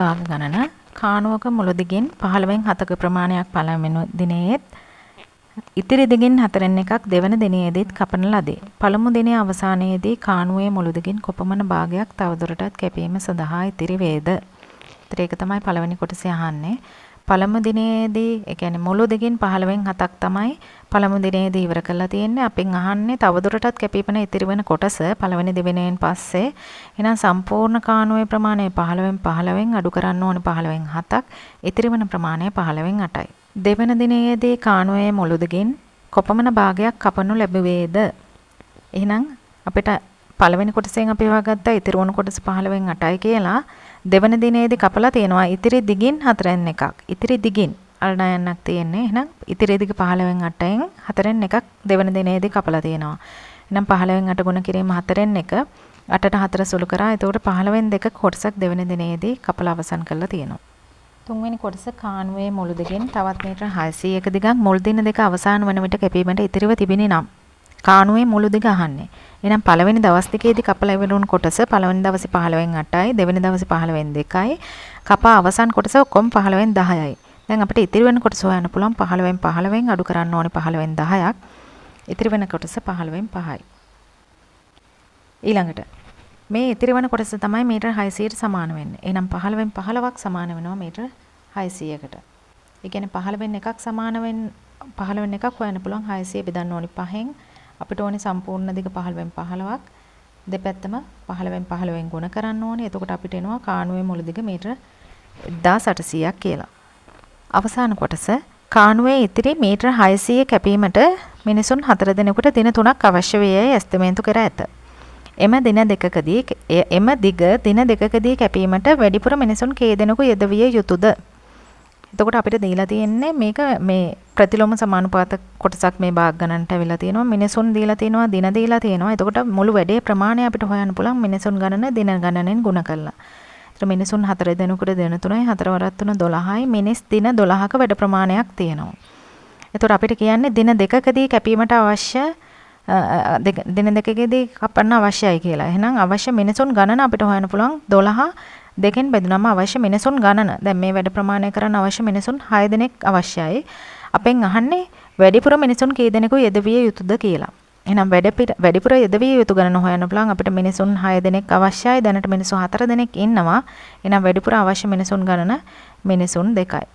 භාග ගණන කාණුවක මුළු දිගින් 15න් 7ක ප්‍රමාණයක් පළමුවෙනි දිනයේත් ඉතිරි දිගින් 4න් එකක් දෙවන දිනයේදීත් කපන ලදී. පළමු දිනයේ අවසානයේදී කාණුවේ මුළු දිගින් කොපමණ භාගයක් තවදුරටත් කැපීම සඳහා ඉතිරි වේද? ඒතර ඒක තමයි පළවෙනි කොටසේ අහන්නේ. පළමු දිනයේදී ඒ කියන්නේ මුළු දිගින් 15න් 7ක් තමයි පළමු දිනයේදී ඉවර කරලා තියෙන්නේ. අපෙන් අහන්නේ තවදුරටත් කැපීමන ඉතිරි වෙන කොටස පළවෙනි දිනයෙන් පස්සේ. එහෙනම් සම්පූර්ණ කාණුවේ ප්‍රමාණය 15න් 15න් අඩු කරන්න ඕනේ 15න් 7ක්. ඉතිරි වෙන ප්‍රමාණය 15න් 8යි. දෙවන දිනයේදී කාණුවේ මුළු දිගින් කොපමණ භාගයක් කපනු ලැබුවේද? එහෙනම් අපිට පළවෙනි කොටසෙන් අපි හොයාගත්තා ඉතිරි වුණු කොටස 15න් 8යි කියලා. දෙවන දිනේදී කපලා තියෙනවා ඉතිරි දිගින් 4න් එකක්. ඉතිරි දිගින් අර ණයන්නක් තියෙන්නේ. එහෙනම් ඉතිරි දිග 15න් 8න් 4න් එකක් දෙවන දිනේදී කපලා තියෙනවා. එහෙනම් 15න් 8 ගුණ කිරීම 4න් 1 8ට 4 සුළු කරා. එතකොට 15න් 2 කොටසක් දෙවන දිනේදී කපලා අවසන් කරලා තියෙනවා. තුන්වෙනි කොටස කාණුවේ මුළු දිගින් තවත් මීටර 600ක දිගක් මුල් දින දෙක අවසන් වන විට කැපීමට ඉතිරිව තිබිණි නම් කාණුවේ මුළු දිග අහන්නේ. එහෙනම් පළවෙනි දවස් දෙකේදී කපලා ඉවර වුණු කොටස පළවෙනි දවසේ 15න් 8යි දෙවෙනි දවසේ 15න් 2යි කපා අවසන් කොටස ඔක්කොම 15න් 10යි. දැන් අපිට ඉතිරි වෙන කොටස හොයන්න පුළුවන් 15න් 15න් අඩු කරන්න ඕනේ 15න් 10ක්. ඉතිරි වෙන කොටස 15න් 5යි. ඊළඟට මේ ඉතිරි වෙන කොටස තමයි මීටර 600ට සමාන වෙන්නේ. එහෙනම් 15න් 15ක් සමාන වෙනවා මීටර 600කට. ඒ කියන්නේ 15න් එකක් සමාන වෙන 15න් එකක් හොයන්න පුළුවන් 600 බෙදන්න ඕනේ 5න්. අපිට ඕනේ සම්පූර්ණ දිග 15න් 15ක්. දෙපැත්තම 15න් 15න් ගුණ කරන්න ඕනේ. එතකොට අපිට එනවා කාණුවේ මුළු දිග මීටර 1800ක් කියලා. අවසාන කොටස කාණුවේ ඉතිරි මීටර 600 කැපීමට මිනිසුන් 4 දෙනෙකුට දින 3ක් අවශ්‍ය වේ යැයි ඇස්තමේන්තු කර ඇත. එම දින දෙකකදී එම දිග දින දෙකකදී කැපීමට වැඩිපුර මිනිසුන් කී දෙනෙකු යෙදවිය යුතුද? එතකොට අපිට දීලා තියෙන්නේ මේක මේ ප්‍රතිලෝම සමානුපාත කොටසක් මේ භාග ගණනට ඇවිල්ලා තියෙනවා. මිනිසුන් දීලා තියෙනවා, දින දීලා තියෙනවා. එතකොට මුළු වැඩේ ප්‍රමාණය අපිට හොයන්න පුළුවන් මිනිසුන් ගණන දින ගණනෙන් ගුණ කරලා. එතකොට මිනිසුන් 4 දෙනෙකුට දින 3යි 4 වරක් 3 12යි මිනිස් දින 12ක වැඩ ප්‍රමාණයක් තියෙනවා. එතකොට අපිට කියන්නේ දින දෙකකදී කැපීමට අවශ්‍ය දින දෙකකදී කපන්න අවශ්‍යයි කියලා. එහෙනම් අවශ්‍ය මිනිසුන් ගණන අපිට හොයන්න පුළුවන් 12 දෙකෙන් බෙදුනම අවශ්‍ය මිනිසුන් ගණන. දැන් මේ වැඩ ප්‍රමාණය කරන්න අවශ්‍ය මිනිසුන් 6 දෙනෙක් අවශ්‍යයි. අපෙන් අහන්නේ වැඩිපුර මිනිසුන් කී දෙනෙකු යෙදවිය යුතුද කියලා. එහෙනම් වැඩිපුර යෙදවිය යුතු ගණන හොයන්න පුළුවන් අපිට මිනිසුන් 6 දෙනෙක් අවශ්‍යයි. දැනට මිනිස්සු 4 දෙනෙක් ඉන්නවා. එහෙනම් වැඩිපුර අවශ්‍ය මිනිසුන් ගණන මිනිසුන් 2යි.